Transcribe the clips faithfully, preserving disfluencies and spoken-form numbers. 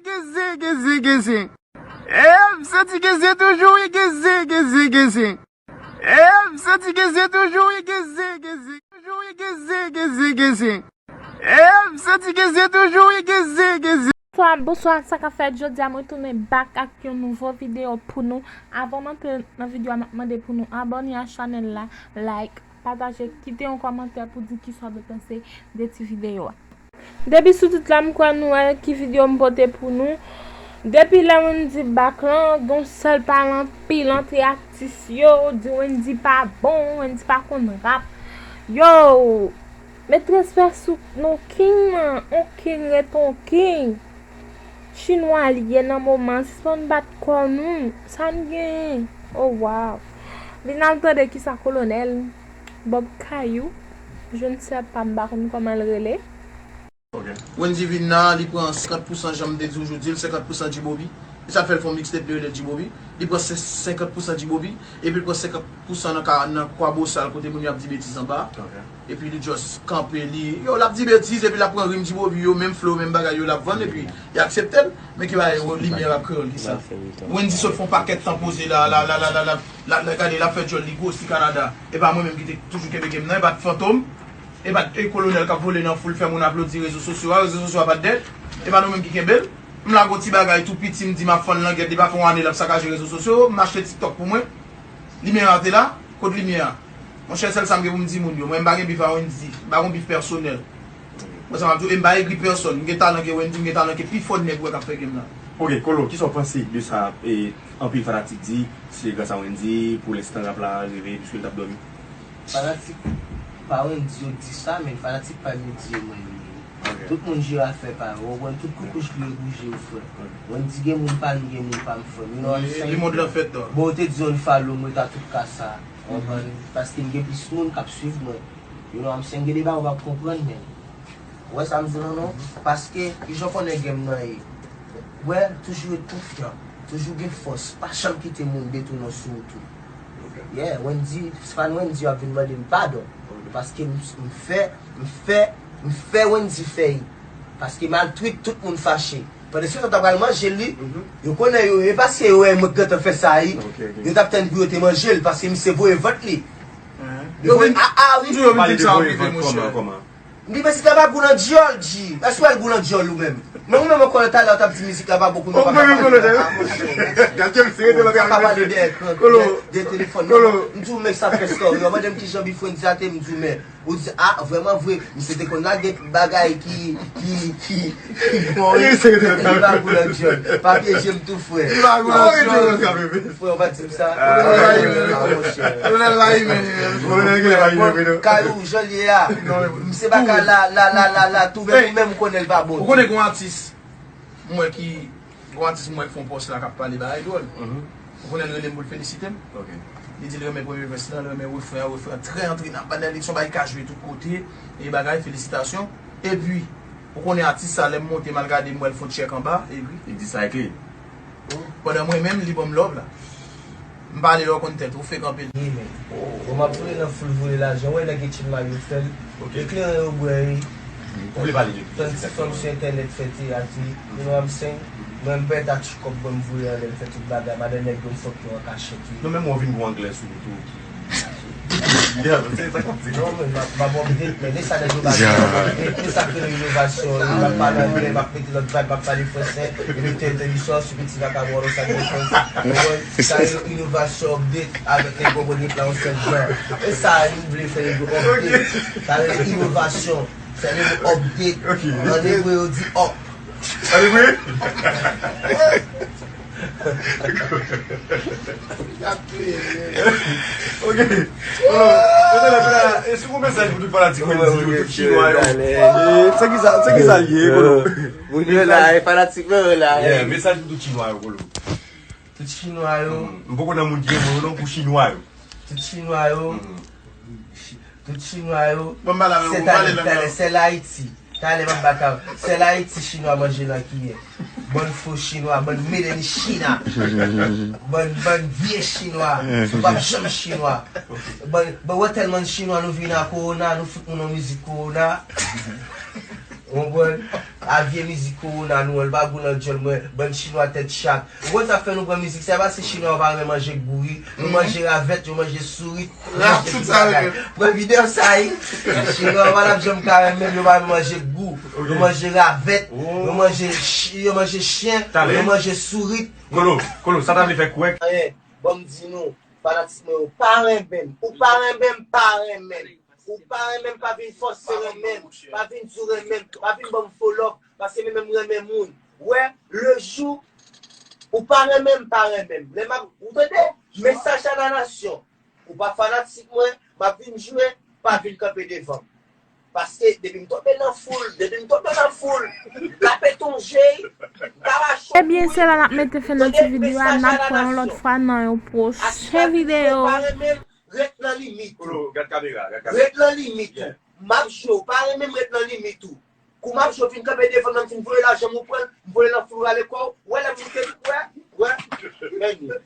Geze, geze, geze. E m santi geze toujou, wi, geze, geze, geze. E m santi geze toujou, wi, geze, geze. Toujou, wi, geze, geze, geze. E m santi geze toujou, wi, geze, geze. Bonswa, bonswa, sa k ap fèt? Jodi a mwen tounen back ak yon nouvo videyo pou nou. Avan m antre nan videyo a, m ap mande pou nou abòne a chanèl la, like, pataje, kite yon kòmantè pou di kisa w te panse de ti videyo a. Depi sou tit la, m kwè nou wè ki videyo m pote pou nou. Depi lè Wendy back lan, gen yon sèl pale anpil antre atis yo, di Wendy pa bon, Wendy pa konn rap. Yo, met respè sou non king lan, on king ret on king. Chinwa li ye nan moman, sispann bat kò nou, sa n genyen? Oh wow. Vin al tande kisa kolonèl Bob Kayou, jwenn sè pa m, m pa konn kòman l rele. Wendy vin la, li pran senkant pousan, jan m te di w jodi, l senkant pousan G-Bobby. E sa k fè l fè yon mixtape li rele G-Bobby. Li pran se- senkant pousan G-Bobby, epi l pran senkant pousan nan ka- nan Kwabosal kote moun yo ap di betiz anba. Epi li just kanpe, li, yo, l ap di betiz, epi l ap pran rim G-Bobby yo, menm flow, menm bagay yo l ap vann, epi y aksepte l. Men ki bagay, limyè rap kreyòl ki sa. Wendy sot fè yon pakèt tan poze la, la, la, la, la, la, la, gade, l ap fè djòl li gwosi Kanada. E pa mwen menm ki te toujou kenbe game nan, e pa t Fantom, e pa t, e, Kolonèl k ap vole nan foul, fè moun aplodi rezo sosyo a, rezo sosyo a pa t dèd, e pa nou menm ki kenbe l. M lage yon ti bagay tou piti, m di m ap fann langèt, li pa fè yon ane l ap sakaje rezo sosyo, m achte TikTok pou mwen. Limyè a te la, kot limyè a? Monchè, sèl sa m gen pou m di moun yo, mwen m pa gen bif a Wendy, m pa gen yon bif pèsonèl. Mwen sa m ap di w, e m pa egri pèsòn, m gen talan ke Wendy, m gen talan ke pi fò nèg ou wè k ap fè game la. Ok, Kolo, kisa w panse de sa e anpil fanatik di, se gras a Wendy, pou lenstan rap la rive, piske l t ap dòmi? Fanatik pa Wendy yo di sa, men fanatik pa m yo di e mwen menm. Tout moun jere afè pa yo, w konprann, tout koukouch gri e bouje yo frè. Wendy gen moun pa l, m gen moun pa m frè m, you know what I'm saying? Bon, yo te di yon follow mwen ta tout ka sa, w konprann, paske m gen plis moun k ap swiv mwen, you know what I'm saying? Gen de bagay ou p ap konprann, men, ou wè sa m di w lan non? Paske, kijan w konnen game nan ye? Wè, toujou ret konfyan, toujou gen fòs, pa janm kite moun detounen w sou wout ou. Yeah, Wendy, se pa n Wendy yo ap vin mande m padon. Paske m, m fè, m fè, m fè Wendy fè y. Paske m al tweet tout moun fache. Pandan se tan t ap al manje l li, yo konnen yo, e paske yo wè mwen k gentan fè sa wi. Yo t ap tann pou yo te manje l, paske misye voye vant li. Yo voye, a a wi. Yo vin di sa an prive, monchè. Li men si kapab gou nan dyòl, G. Èske w wè l gou nan dyòl ou menm? Men ou menm ankò talè w t ap di mizik la pa bon pou nou, pa ka pale de ekran, de telefòn, non. M di w men sa fè story, yo mande m kijan bif Wendy a te, m di w men. Ou di, a, vrèman vre, misye te konn lage bagay ki, ki, ki, ki, ki pa gou nan dyòl. Pa pyeje m tou, frè. Frè, w pa di m sa. Kolonèl rayi men li menm. Kolonèl gen rayi men li menm. Kay ou, jan l ye a. Misye pa ka la, la, la, la, la, tou, men ou menm ou konnen l pa bon. Ou konnen gen yon atis, m wè ki, gen yon atis m wè k fè yon pòs la k ap pale bagay dwòl. Ou konnen l rele m pou l felisite m. Li di l renmen premye vès lan, l renmen refren an, refren an trè antrenan, pandan li, se yon bagay ki ka jwe tout kote, e bagay, felisitasyon. Epi, ou konnen atis sa, lè m monte, m al gade, m wè l fè yon tchèk anba, epi. Li di sa e kle. Pandan mwen menm, li ban m love la. M pale lè w konn tèt ou, fake anpil. Bon, m ap voye nan foul voye lajan, w wè nèg Etchin Mario fè l. Ekleren yo bwè, tann ti fanm sou entènèt fè teyat wi, you know what I'm saying? Mwen m pèt ak ti kòb mwen m voye anlè m fè tout bagay, madan nèg yo m fòk yo an kachèt wi. Non men m wè w vin gwo anglè sou nou tou ki. Yeah, se sa k ap di. Non men m ap, m ap update men, e sa nèg yo pa gen. E sa k rele inovasyon, m ap pale anglè, m ap mete lòt vibe, m ap pale fransè, epi te entèlisyon sou piti vakabon an sa gen fransè. Sa rele inovasyon, update avèk nèg yo konn ret la yon sèl jan. E sa nou vle fè nèg yo update. Sa rele inovasyon. Sa rele update. An ebre yo di up. An ebre? Ok. Kolo, kolo, kolo, e si w gon mesaj pou tout fanatik Wendy yo, tout chinwa yo? Se ki sa, se ki sa l ye, Kolo? Moun yo la, e fanatik mwen yo la. Yeah, mesaj pou tout chinwa yo, Kolo. Tout chinwa yo. M poko nan moun ki renmen yo non, pou chinwa yo. Tout chinwa yo. Tout chinwa yo. Bon, m pale avè w, m pale lang nan. Sèl Ayiti. Talè m ap bat avè w. Sèl Ayiti chinwa manje nan kiyè. Bann fo chinwa, bann made in China. Bann, bann vye chinwa. Si w p ap janm chinwa. Bann, bann, wè tèlman n chinwa, nou vin a kowona, nou fout moun yon mizik kowona. Ou konprann? A vye mizik kowona nou an, l pa gou nan dyòl mwen, bann chinwa tèt chat. Ou konn sa k fè nou pran mizik sa, e pa si chinwa yo pa renmen manje gou wi. Yo manje ravèt, yo manje sourit, yo manje tout bagay. Pran videyo sa wi. Chinwa yo pa t ap janm ka renmen, yo pa renmen manje gou. Yo manje ravèt, yo manje ch- yo manje chen, yo manje sourit. Kolo, Kolo, sa ta vle fè kwè. Anyen, bon m di nou, fanatik mwen yo pa renmen m. Ou pa renmen m, pa renmen m. Ou pa renmen m, pa vin fòse renmen m. Pa vin di w renmen m, pa vin ban m fo love, paske mwen menm renmen moun. Wè, le jou ou pa renmen m, pa renmen m. Lè m ap, ou tande? Mesaj a la nasyon. Ou pa fanatik mwen, m ap vin jwe, pa vin kanpe devan m. Paske depi m tonbe nan foul, depi m tonbe nan foul, m ka pete yon je, m ka rache yon bri. Ebyen, se la n ap mete fen nan ti videyo a, n ap wè yon lòt fwa nan yon pwochen videyo. Ret nan limit ou. Ret nan limit ou. M ap jwe, ou pa renmen m, ret nan limit ou. Kou m ap jwe, fin kanpe devan m, fin voye lajan m, ou pran l, m voye nan foul rale kò w. Wè lè m moute, wè, wè. Men,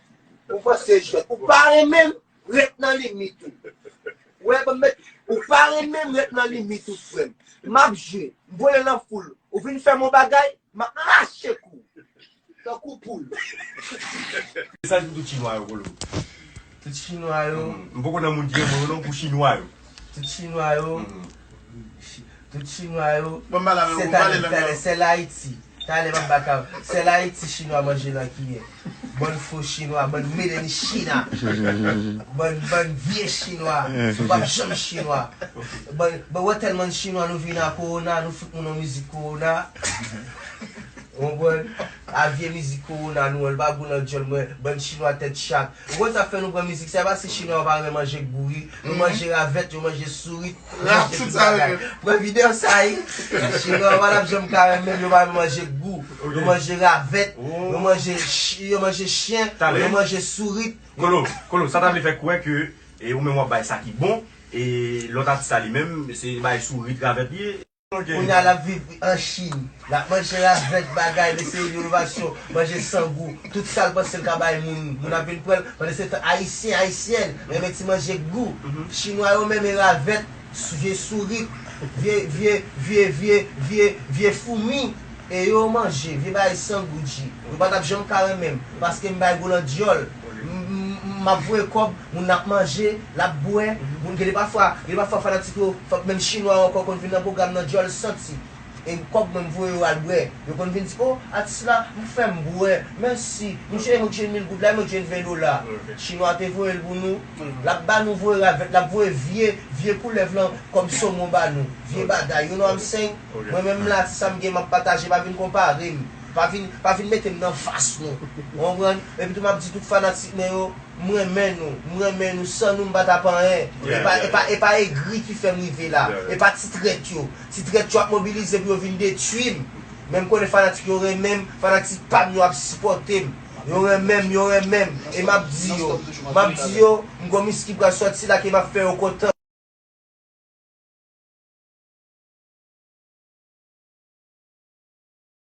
ou panse jwèt. Ou pa renmen m, ret nan limit ou. Wè, ban m met, ou pa renmen m, ret nan limit ou, frè m. M ap jwe, m voye nan foul. Ou vin fè m yon bagay, m ap mache kou w. Tankou poul. Mesaj pou tout chinwa yo, Kolo. Tout chinwa yo. M poko nan moun ki renmen yo non, pou chinwa yo. Tout chinwa yo. Tout chinwa yo. Se talè, talè, sèl Ayiti. Talè m ap bat avè w. Sèl Ayiti chinwa manje nan kiyè. Bann fo chinwa, bann made in China. Bann, bann vye chinwa. Ou p ap janm chinwa. Bann, bann, wè tèlman chinwa nou vin a kowona, nou fout moun yon mizik kowona. Ou konprann? A vye mizik kowona nou an, l pa gou nan dyòl mwen, bann chinwa tèt chat. Ou konn sa k fè nou pran mizik sa, e pa si chinwa yo pa renmen manje gou wi. Yo manje ravèt, yo manje sourit, yo manje tout bagay. Pran videyo sa wi. Chinwa yo pa t ap janm ka renmen m, yo pa renmen manje gou. Yo manje ravèt, yo manje ch- yo manje chen, yo manje sourit. Kolo, Kolo, sa ta vle fè kwè ke e ou menm w ap bay sa ki bon, e lòt atis la li menm, se bay sourit ravèt li ye. Kounye a l ap viv an Chin. L ap manje ravèt bagay, mesye inovasyon, manje san gou. Tout sa l panse l ka bay moun, moun ap vin pran l. Pandan se tan, Ayisyen, Ayisyèn, renmen ti manje gou. Chinwa yo menm e ravèt, vye sourit, vye, vye, vye, vye, vye, vye foumi. E yo manje, vye bagay san gou G. Yo pa t ap janm ka renmen m, paske m bay gou nan dyòl. M, m, m ap voye kòb, moun ap manje, l ap bwè. Moun gen de pafwa, gen de pafwa fanatik yo, fòk menm chinwa yo ankò konn vin nan pwogram nan dyòl santi. E kòb mwen m voye yo al bwè. Yo konn vin di, o, atis la, m fè m bwè. Mèsi. Misye oxygène mil goud la, m oxygène ven dola. Chinwa te voye l pou nou. L ap ba nou voye ravèt, l ap voye vye, vye koulèv lan kòm somon ba nou. Vye bagay, you know what I'm saying? Mwen menm la, ti sa m gen, m ap pataje, pa vin konpare m. Pa vin, pa vin mete m nan fas nou. Ou konprann? Epi tou m ap di tout fanatik mwen yo, m renmen nou, m renmen nou, san nou m pa t ap anyen. E pa, e pa, e pa egri ki fè m rive la. E pa ti trèt yo. Ti trèt yo ap mobilize pou yo vin detwi m. Men m konnen fanatik yo renmen m, fanatik pa m yo ap sipòte m. Yo renmen m, yo renmen m. E m ap di yo, m ap di yo, m gon mizik ki pral sòti la ke m ap fè yo kontan.